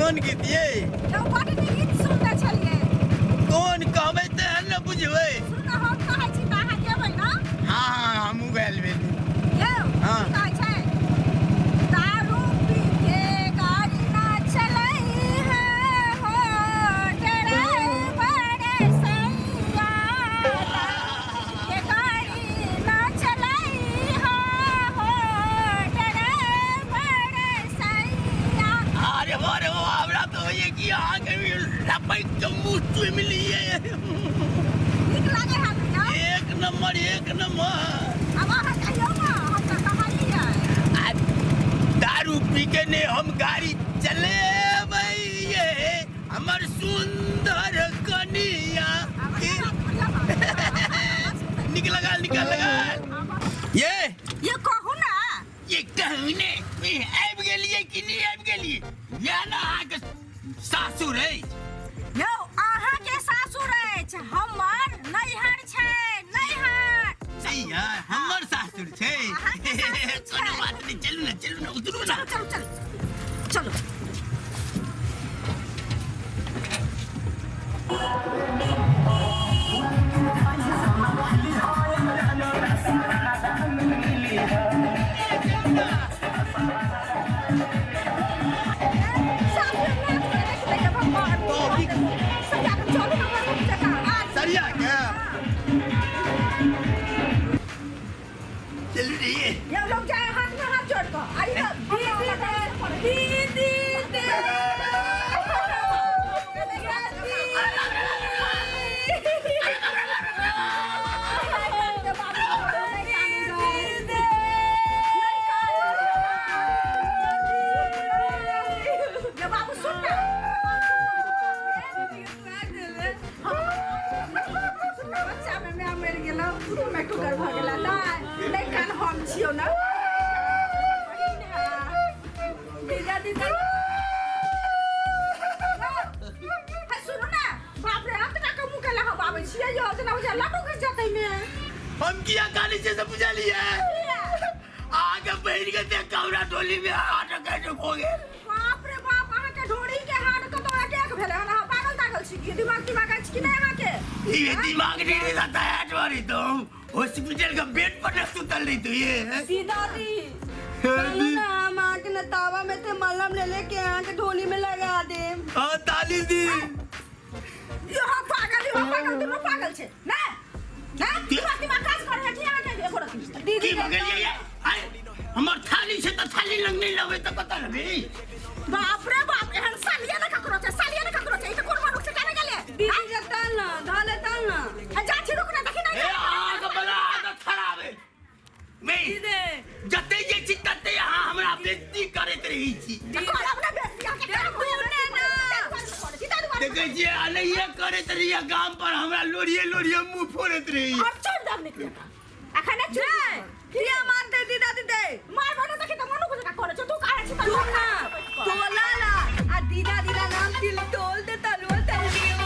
कोन गीत ये? यौ, बड नीक गीत सुनने छलियै। कोन कहबै तेहन ने बुझबै। सुनू ने, हम कहै छी तऽ अहाँ गेबै ने? हाँ हाँ, हमहूँ गायल भेली। यौ। हाँ। की कहै छै, दारू पी के गाड़ी ना चलै है हो ड्राइवर सैया, दारू पी के गाड़ी ना चलै है हो ड्राइवर सैया। अरे वाह रे वाह, हमरा तऽ होइए कि अहाँके भी लपकि के मुँह चुमि लियै। नीक लागै है ना? एक नंबर, एक नंबर। आब अहाँ कहियौ ने, हम तऽ कहलियै। आ दारू पी के ने हम गाड़ी चलेबै ये हमर सुंदर कनिया। आब की बढ़िआँ बात। नीक लगल, नीक लगल ये। ये कहू ना। ये कहू ने, ई आबि गेलियै कि नहि आबि गेलियै? इएह ने अहाँके सासुर अछि? यौ, अहाँके सासुर अछि, हमर नैहर छै, नैहर। नैहर हमर सासुर छै। अहाँके सासुर छै। कोनो बात नहि, चलू ने, चलू ने, उतरू ने। चलू चलू चलू चलू। सरिया के चलू रहिए। ये लोग जाए हाथ में हाथ जोड़ को। अरे दीदी दे, दीदी दे। ये बाबू सुन ना, सुन ना, बच्चा में मैं मरि गेलहुँ, तू में टुकर भऽ गेला। नहि नहि कान, हम छियौ ने। दीदा दीदा हे, सुनू ने, बाप रे, एतना के मुँह के लहब आबै छियै यौ, जेना बुझाय लड्डू घुसि जेतै मे। हम किया काली छै से बुझलियै? अहाँके बहिन के देख के हमरा टोली में हार्ट अटैक हो गेल। बाप रे बाप, अहाँके ढोरी के हार्ट कतौ अटैक भेलै हन? अहाँ पागल तागल छी की? दिमाग तिमाग अछि कि नहि अहाँके? ये दिमाग नहीं रहता है तुम्हारी, तो हॉस्पिटल का बेड पर न सुतल रही तू ये। दादी, चलू ना, हम अहाँके न तावा में थे मलहम ले लेके अहाँके ढोली में लगा देम। हाँ ताली दी। यो हम पागल, यो पागल, दुनू पागल छै ने ने दिमाग तिमाग काज करे है कि अहाँके एको रत्ती? दीदी। की भऽ गेलियै ये? आय, हमर थाली छै तऽ थाली लग नहि लेबै तऽ कतऽ लेबै? बाप रे बाप, एहन सालिया ने ककरो छै, सालिया ने ककरो छै। ई तऽ कोन मनुख छै, केने गेलै? दीदी जे तल ना धले तल ना। आ जा छी, रुक ना, देखी ना। ए, अहाँके बड़ा आदत खराब है। नहीं दीदी। जते जे छी तते अहाँ हमरा बेइज्जती करैत रहै छी। करब ने बेइज्जती अहाँके, करब ने ना। देखै छियै, अनहिये करैत रहियै गाम पर, हमरा लोरिये लोरिये मुँह फोड़ैत रहियै। अब छोड़ दब निकले अखन नहीं किया मारते दीदा दीदी? मार बनो, देखी तऽ मनुख जकाँ करै छै, तू काहे छी? तू ना तोला ला आ दीदा दीदा नाम तिल तोल दे तलुआ तल दियो।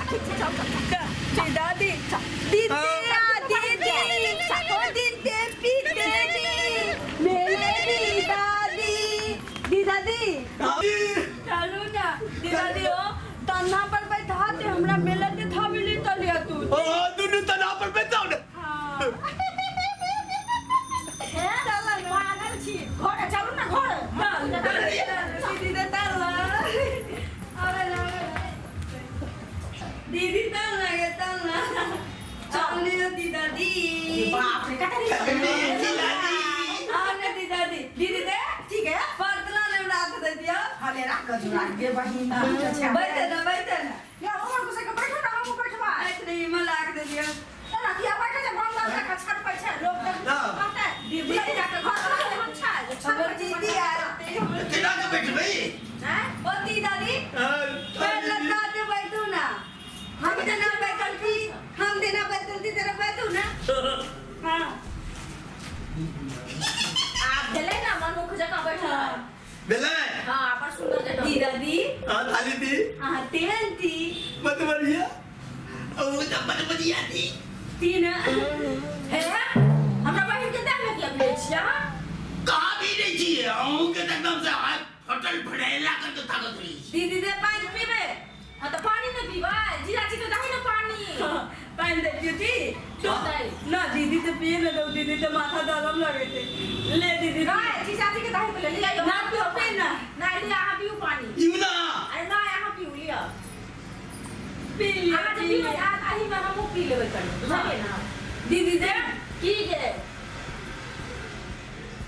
ठीक छै, चल चल। दीदा दी दीदी आ दीदी ओ दीदी पीते दी मेरे दीदा दी दीदा दी। चलू ना दीदा दी, ओ तन्ना पर बैठा दे हमरा, मेला दे थाबिली तलिया तू। ओ दुनू तना पर बैठाउ ने। पागल छी, घरे चलू ने, घरे। दीदी दे तल अरे ना दीदी, तल ना गे, तल ना, चल लियो दीदा दी। बाप रे, कते दीदा दी। आने दीदा दी, दीदी दे। ठीक है। पतला ने राख दे दिया। हले राख जो, राख गे बहिन। बैठे ना, बैठे ना। या हमर गुस्सा के बैठो ना, हम बैठवा। ऐसे नहीं में लाग दे दिया। ना किया बैठे छै, हम लग के छड़ पर छै लोग तऽ ना। कहतै दीदी। जाके घर पर हम छै जे छड़ हमर पर छै। दीदी आते हमर। केना के बैठबै? हैं? ओ दीदा दी, पैर लगा के बैठू ना, हम देना बैठल थी, हम देना बैठल थी, तेरा बैठू ना। हाँ। आब भेलै ना मनुख जकाँ बैठल? भेलै। हाँ, बड़ सुंदर जगह। दीदा दी। हाँ थाली दी। हाँ, तेहन थी। मत बढ़िया, ओ तऽ बड़ बढ़िया थी। तीन। हे, हमरा बहिन के देह में किया भिड़ै छियै अहाँ? कहाँ भी नहीं छियै अहूँके तऽ एकदम से हाथ होटल भरेला कर तो ताकत रही छै। दीदी दे पानि पीबे। हाँ तो पानी नहीं पीबै जीजाजी के दही ना पानी। पानि दे दीदी। तो ना दीदी तो पिए ना दो, दीदी तो माथा गरम लगे थे। ले दीदी नहीं जीजाजी के दही पे ले लिया। ना पियो पी ना। नहीं लिया अहाँ पीऊ पानी। You ना। अरे ना अहाँ पीऊ लिया। पी लिया। अहाँ जे पीबै अही में हमहूँ पी लेबै कनी, बुझलियै ना? दीदी दे की गे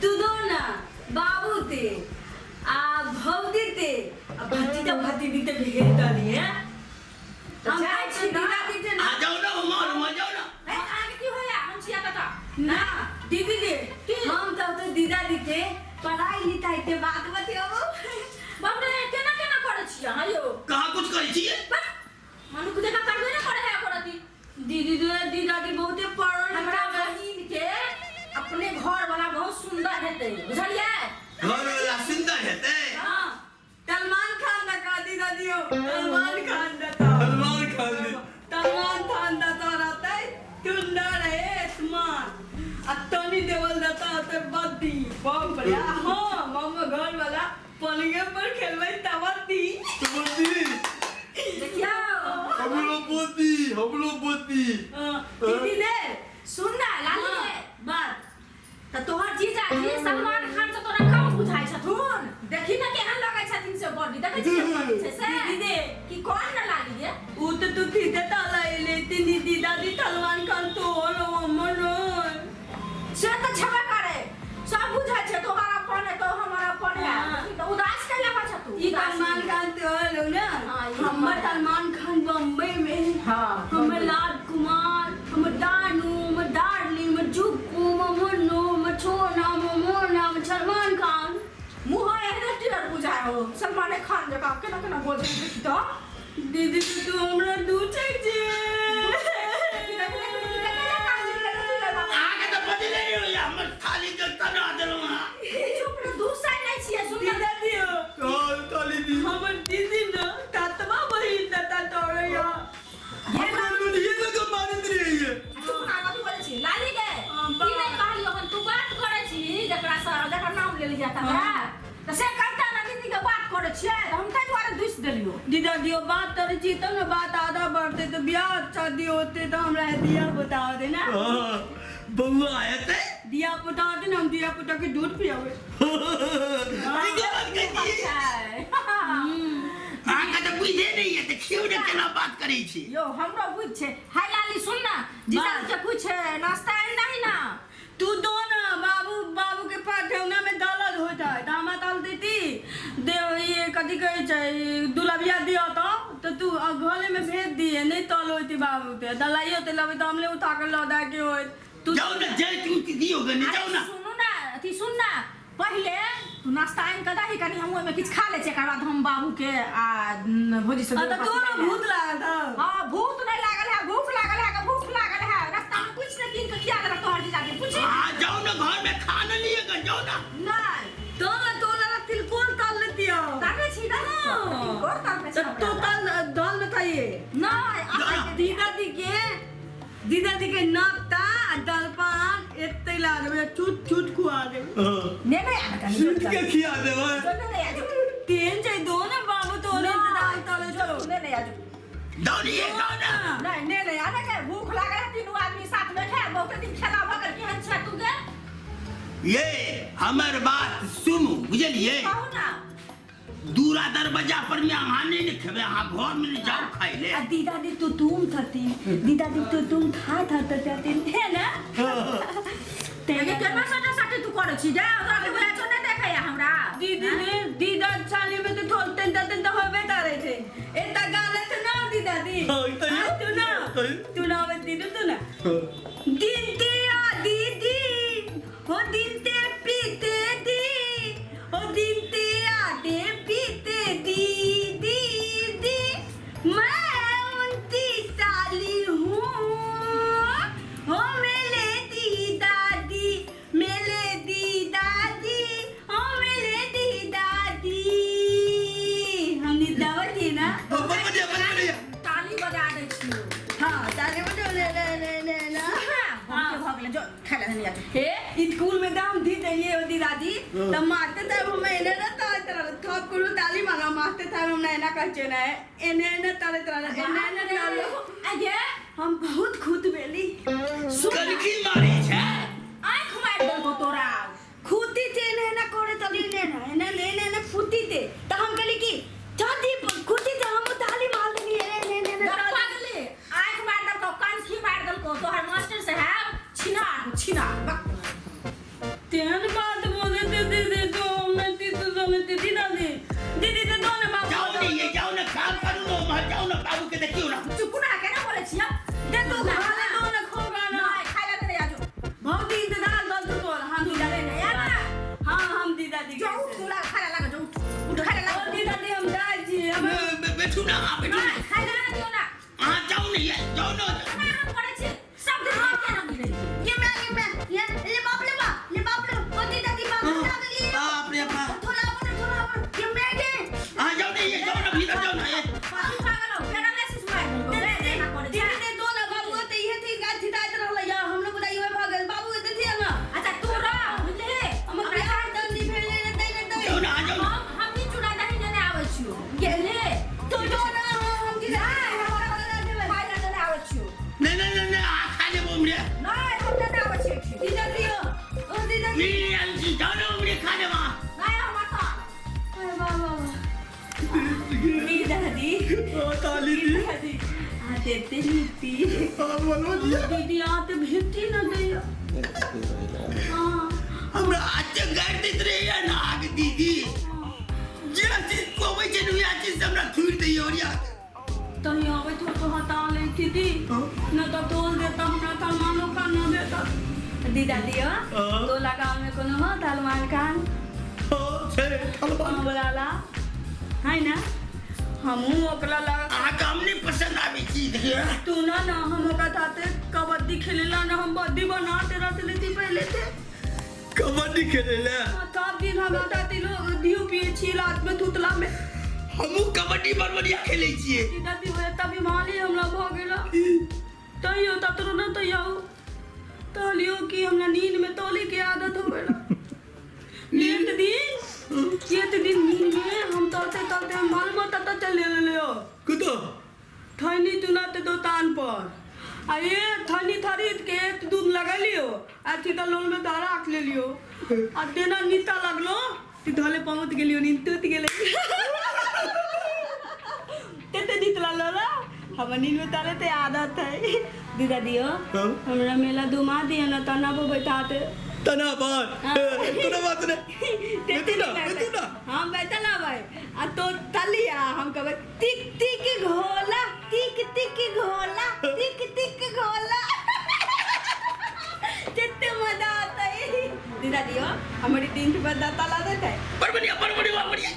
तू दो ना बाबू ते आ भौजी ते आ भतीजा भतीजी ते भेज दली है। हम जाइ छी दीदा दीदी ना। आ जाओ ना मां आ जाओ ना। ए अहाँके की होया हम छिया कतऽ? ना दीदी दे हम तो दीदा दी के पढ़ाई लिखाई के बात बतियाबो। बाप रे केना केना करै छियै अहाँ यौ? कहाँ कुछ करै छियै? मनुख जकाँ करबे ने करै है एको। दीदी दे दीदा दी बहुते पढ़ल हमरा बहिन के अपने घर वाला बहुत सुंदर हेतै, बुझलियै? घर वाला सुंदर हेतै। हां सलमान खान दा का दीदा दियो सलमान खान दा ता सलमान खान दी। सलमान खान दा ता रहतै सुंदर है स्मार्ट आ टनी देवल दा ता ते बद्दी बम पर। हां मामा घर वाला पलंगे पर खेलबै तबद्दी। तबद्दी देखियौ हमरो बोती हमरो बोती। दीदी दे सुन ना लाली हाँ, बात त तोहर जीजाजी सलमान खान से तोरा कम बुझाइ छथुन? देखी ना केहन लगै छथिन से बॉडी देखै छियै बॉडी छै से। दीदी दे की कोन ना लाली गे उ तो तू थीते ताला एले तीनी दीदा दी सलमान खान तो होलो हमर से त छेबे करे सब बुझाइ छै तोहर अपन है तो हमर अपन है। हाँ। त उदास कैला होइ छ तू? ई सलमान खान तो होलो ना। हाँ, ई हमर सलमान खान बम्बई में। हाँ, हमर लाल कुमार हमर दानू हमर डार्लिंग हमर जुक्कू हमर मुन्नू हमर छोना हमर मोना हमर सलमान खान। मुँह एहने टेढ़ बुझाइ हो सलमाने खान जकाँ केना केना बजै देखी त। दीदी तो तू हमरा दूसै छे। अहाँके तऽ बजले नहि होइया हमर थाली के तना देलहुँ अहाँ। चुप रे दूसै नहि छियै सुन। दीदा दियो हां थाली दी। हमर दीदी न ततवा बहिन दता तोरैया। हमरा लुलिये लग मारैत रहैये। चुप ना कथी बजै छी लाली गे? हाँ, की नहि कहलियौ हन तू बात करै छी जकरा से जकर नाम लेल जाय तकरा त से कविता ना दीदी के बात करै छियै त हम ताहि दुआरे दुसि देलियौ। दीदा दियो बात करै छी तब ने बात आधा बढ़ते तो ब्याह शादी होते तो हमरा दिया बताओ दे ना। हां बउआ हेतै। दिया पुता दे ना हम दिया पुता के दूध पियावे। की बात कहै छियै? अहाँके तऽ बुझे नहि ये देखियौ ने केना बात करै छी। यौ हमरो बुझ छै। हाय लाली सुन ना जीजा के कुछ नाश्ता आनि दही ना। तू दो ना बाबू बाबू के पास ठेहुना में दर्द होता है तो हमरा तल देती दे ये कथी कहै छै दुलबिया दियो तो तू घरे में भेज दिए नहीं तल होती बाबू के दलाइयो ते लबे तो हमले उठा के लौटा के होत तू जाओ ना जाय तू दियो गने जाओ ना। सुनू ना अथी सुन ना पहिले तू नाश्ता आनि के दही कनी हम ओहिमे किछु खा लै छियै एकर बाद हम बाबू के आ भौजी से आ त तोरो भूत लागल हौ। हां भूत नहीं लागल है भूख लागल है भूख लागल है रास्ता में कुछ नहीं कीन के खिया देलक तोहर जीजाजी पूछी। हां जाओ ना घर में खाना लिए गन जाओ ना। नहीं तोला तोला तिलकोर तल लेती हो। ताने छी ना तिलकोर तलने छी तो तल दाल में खाइए। नहीं दीदा दी के नाश्ता आ दाल पान एते ला देबै चूट चूट खुआ देबै। ने नहीं आना कनी सूट के खिया देबै। जो ने नहीं आजो केहन छै दो ना बाबू तोरे दाल तले छौ। ने नहीं आजो दौड़िए जाओ ना। नहीं ने नहीं आना के भूख लागल है तीनू आदमी साथ में खाए बहुत दिन खेला भऽ गेल केहन छै तू गे? ये हमर बात सुनू बुझलियै? कहू ना। दूरा दरवाजा पर में अहाँ नहीं ने खेबै अहाँ घर में नहीं जाओ खाइ ले। आ दीदा दी तो तुम थती दीदा दी तो तुम था था थती है ना? ते केना सटा सटी तू करै छी जा तोरा के बुझाइ छौ नहि देखैया हमरा। दीदी ने दीदा छाली में तो थोल तेन तेन तो होबे करे छे एता गाले तो ना दीदा दी। तू ना तू ना दीदी तू ना दीदी आ दीदी हो दिन ते पीते दी हो दिन ते आते पीते दी दी दी मैं उनती साली हूँ हो मेले दी दादी मेले दी दादी हो मेले दी दादी। हम निदावत थी ना। बढ़िया बढ़िया ताली बजा दै छियौ। हाँ ताली बजा ले ले ले ले ना। हां हम के भऽ गेलै, जो खाय लए देने जा। हे स्कूल में दाम दी दैये हो दादी त मारते थे हम एने ना ताले तरह थप कुल ताली मारा मारते थे हम ना एना कहै ना एने एने ताले तरह एने एने ताले। आगे हम बहुत खुद भेली। कनखी मारै छै। आँख मारि देलकौ तोरा। खुदी थे एने एना करे तली एने एना एने एने एने फूटी थे त हम कहली कि दादी खुदी थे हम ताली मार देली एने एने एने गप्पा गेली, आँख मारि देलकौ, कनखी मारि देलकौ तोहर मास्टर साहेब। छिनार छिनार बक। तेहन बात बोले थे दीदी तो मैं दीदी तो मैं दीदी दादी दीदी तो दोनों बाप। जाओ ने ये जाओ ने काम करू ने उम्हर जाओ ने बाबू के देखियौ ने। चुप ना, केना बोलै छियै? दे तू खा ले दो ना खोगा ना। नहि, खाय लए देने जा जो। बहुत इंतजार दल तू तोर हम दीदा दीदा ले यार। हाँ हम दीदा दी जो उठ, तू खाय लए लाग, जो उठ उठ खाय लए ओ लाग। दीदा दी हम जाइ छी हम। बैठू ना अहाँ, बैठू ना। खाय लए दियौ ना। अहाँ जाउ ने ये जाउ ने। केना हम करै छी सब दिन? हम केना मिलै? ये मैं ये मैं ये ले बाप ले बाप ले बाप ले ओ दीदा दी बाप ला गेली। बाप रे बाप। थोड़ा बोल थोड़ा बोल ये मैं के। अहाँ जाउ ने ये जाउ ने भीतर जाउ ने ये। पागल पागल हो, पैरालिसिस मारि देलकौ रे, एना करै छै। दीदी दे दो ना बाबू ते ये थी गाथी दाइत रहल या हम लोग बताइए भऽ गेल बाबू के देखिए ना। अच्छा तू रह, बुझलिही? हम बियाह जल्दी भेल ने तै ने तै। जाउ ने अहाँ जाउ ने। हम ही चूड़ा दही लेने आबै छियौ, बुझलिही? तो दो ना हम की नहि, हमरा खाय लए देने आबै छियौ। नहि नहि नहि नहि अहाँ खा लेब उम्हरे। नहि, हम देने आबै छियौ एहिठाम। दीदा दियो ओ दीदा दी। ई आयल छी, जाउ ने उम्हरे खा लेब अहाँ। नहि, हम एतऽ। अरे वाह वाह वाह दीदा दी। ताली दी। दादी आ देते नीति। बोलो। दीदी आते भेटी न दैया। हाँ। हमरा अच्छे गारि दैत रहैया ने अहाँके दीदी, जे चीज कहबै छै ने वएह चीज से हमरा थुरि दैया ओरिया के। तही आबै तो तो हटा ले दीदी न तो तोल देता हमरा सलमानो खान न देता। दीदा दियो हाँ। तो लगा में कोनो हो सलमान खान? छै। हाँ बोलाला है ना हमहूँ ओकरा लगा। अहाँके हम नहि पसंद आबै छी देखियौ। तू ना ना हम ओकरा साथे कबड्डी खेलेला ना हम बड्डी बनाते रहते लेती पहले थे। कबड्डी खेले ले? हाँ, सब दिन हम साथे लोग दियो पिए छी रात में थुतला में। हमहूँ कबड्डी बड़ बढ़िया खेलै छियै। दीदा दी होए तब बीमारी हमरा भऽ गेल तैयो ततरो न तैयो कहलियो कि हमरा नींद में तोले के आदत हो गेल। एक दिन एक दिन नींद में हम तलते तलते मालूम तत चले लेलियो। कुतो? थैनी चुनाते दोकान पर आ ये थैनी खरीद के एक दूध लगलियो आ सीधा लोल में धारा राख लेलियो आ देना नीता लगलो ती धले पहुंच गेलियो नींद टूट गेलै। तेते नीत लगलो हमर नींद में ताले ते आदत है। दीदा दियो हमरा मेला दुमा दिया ना तना पर बैठाते। तना पर कोनो बात नहि। तेते बैठू ना, नीक बैठू ना। हम बैठल ना भाई आ तो तलिया हम कहबै तिक तिक घोला तिक तिक घोला तिक तिक घोला कितने मजा आता है। दीदा दियो हमारी 3 रुपया दाता ला देते है। बड़ बढ़िया बड़ बढ़िया बड़ बढ़िया।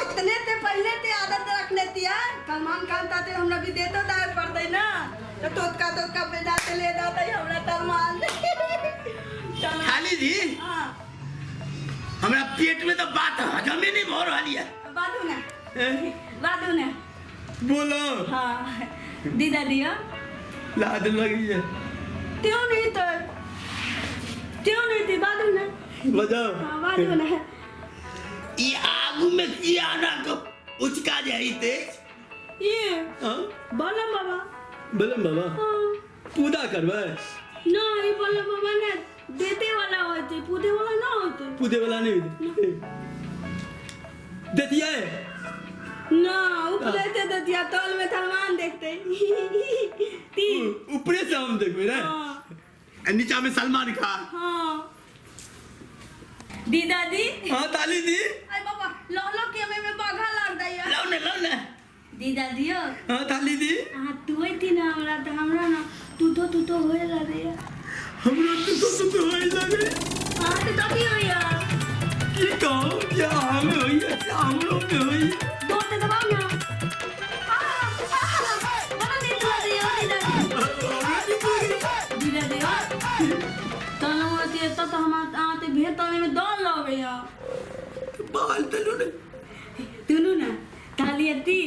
अपने ते पहले ते आदत रखने थी यार सलमान खान ताते हमरा भी देतो दाय पड़ते ना तो तोतका तोतका पे जाते ले जाते हमरा सलमान। खाली जी। हाँ। हमरा पेट में तो बात हजमे नहीं भऽ रहल ये। बादू ना बादू ना। बोलो। हाँ दीदा दियो लाद लगी है। क्यों नहीं तो क्यों नहीं थी बादू ना। बजाओ। हाँ बादू ना। ई आगू में किया ना को उचका जाइते। ये हाँ बोलो बाबा। बोलो बाबा। हाँ पूजा करबै? ना ये बोलो बाबा ने देते वाला होते पूजे वाला ना होते। पूजे वाला नहीं होते। देतियै? ना ऊपरे से देतिया तल में सलमान देखते तीन। ऊपरे से हम देखबै ने। हाँ। आ नीचा में सलमान खान। हाँ दीदा दी। हाँ ताली दी। अरे बाबा लो लो के में बाघा लाग जाइए। लाओ ने लाओ ने। दीदा दियो। हाँ ताली दी। हाँ तू थी ना हमरा तो हमरा ना तू तो होए लगे। हमरो तू तो होए लगे। हाँ तो तभी होइया। की कहूँ क्या हमें होइए क्या हमरो में होइए। दो ते दबाओ ना। बड़ा नींद लगे दीदा दी। दीदा दियो तनु अथी एतऽ तऽ हम अहाँ ते भेट तने में दौड़ लगैया। बाल तनु ने। तनु ना ताली अती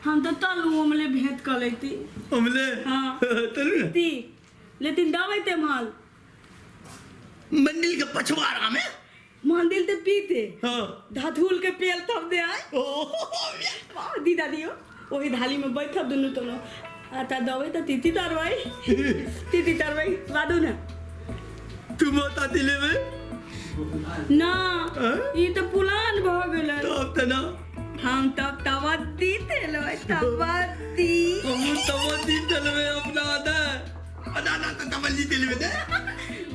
हम तो तलू ओमले भेंट कर लेती। ओमले? हाँ। तलू ना? ती लेकिन दबैते माल। मंदिर के पछवाड़ा में। मंदिर ते पीते। हाँ। धथुल के पेल तब दे आए। ओ वाह, दीदा दियो ओही धाली में बैठब दुनू तोनो आ ता दबै त तीती तरबै, तीती तरबै बादू ना। तू माता दिले में ना। हाँ? ई त पुरान भ गेलै। तब त ना। हम तब तवत्ती तेलबै तवत्ती। हम तवती चलवे अपना आदा अदा ना त तवली दिलवे दे।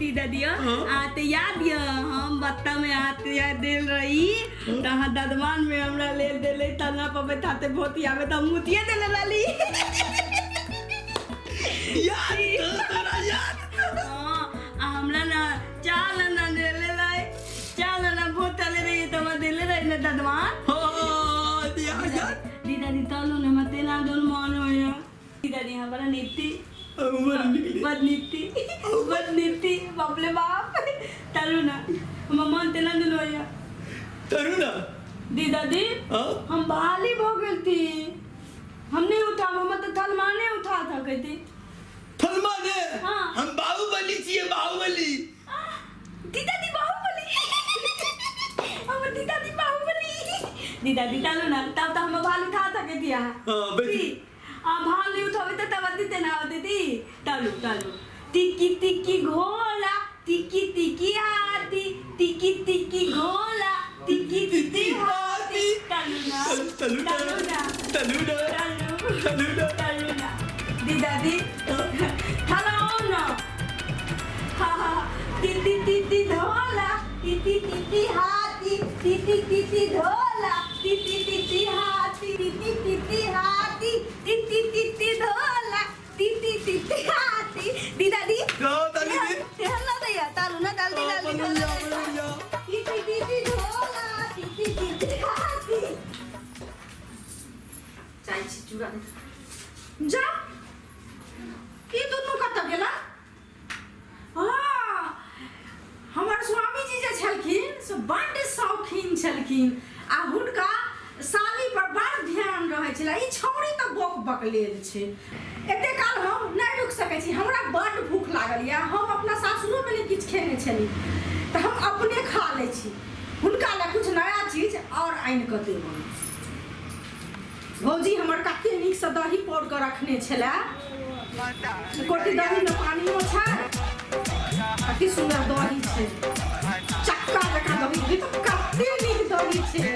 दीदा दियो। हाँ? आ त याद यो हम बत्ता में आते या देल रही तहाँ ददमान में हमरा ले देले तना पबे थाते भोती आवे त मुतिये देले लाली। याद तो तोरा याद। हाँ, आ हमरा ना चाल ना देले लाई चाल ना भोता ले रही त देले रही ना ददमान। हाँ दिया याद। दीदा दी तलु ना मते ना दोन मन होया दीदा दी हमरा नीति उमर निकली। बदनीति बदनीति बापले बाप तलु ना हम मन तेना दिन होया। तरू ना। दीदा दी। हाँ? हम भाली भ गेल थी, हम नहीं उठा, हम तो थलमाने उठा था कहती। थलमाने? हाँ। हम बाहुबली छिए बाहुबली। दीदा दी बाहुबली, हमर दीदा दी बाहुबली। दीदा दी तलु ना तब तो हम भाल उठा था कहती। हाँ, बैठी। आ भाल नहीं उठावे तो तब दीते ना होती थी। तलु तलु तिकी तिकी घोड़ा तिकी तिकी हाथी तिकी तिकी घोड़ा तिकी तिकी हाथी। तलु ना। तलु ना। तलु ना। तलु ना। तलु। तलु ना। तलु ना दीदा दी थलाओ ना। हा हा तिती तिती ढोला तिती तिती हाथी तिती तिती ढोला तिती तिती हाथी तिती तिती हाथी तिती तिती ढोला तिती तिती हाथी। दीदा दी। हाँ, ताली दी। तेहन ना दैया तालु ना डाल दी हाँ, डाल दी। बलुइया, बलुइया। तिती तिती ढोला तिती तिती हाथी। जाइ छी चूड़ा जा। ई दुनू कतऽ गेला? हाँ, हमर स्वामीजी जे छलखिन से बड्ड शौकीन छलखिन आ हुनका साली पर बड़ ध्यान रहै छलै। ई छौड़ी तऽ बक बकलेल छै। एते काल हम नहि रुकि सकै छी, हमरा बड्ड भूख लागल यऽ। हम अपना सासुरोमे नहि किछु खेने छली तऽ हम अपने खा लै छी, हुनका लए किछु नया चीज आओर आनि कऽ देबनि। भौजी हमर कते नीकसँ दही पौर कऽ रखने छलै, कोटी दहीमे पानियो छै, कते सुन्दर दही छै, चक्का जकाँ दही छै, तऽ कते नीक दही छै।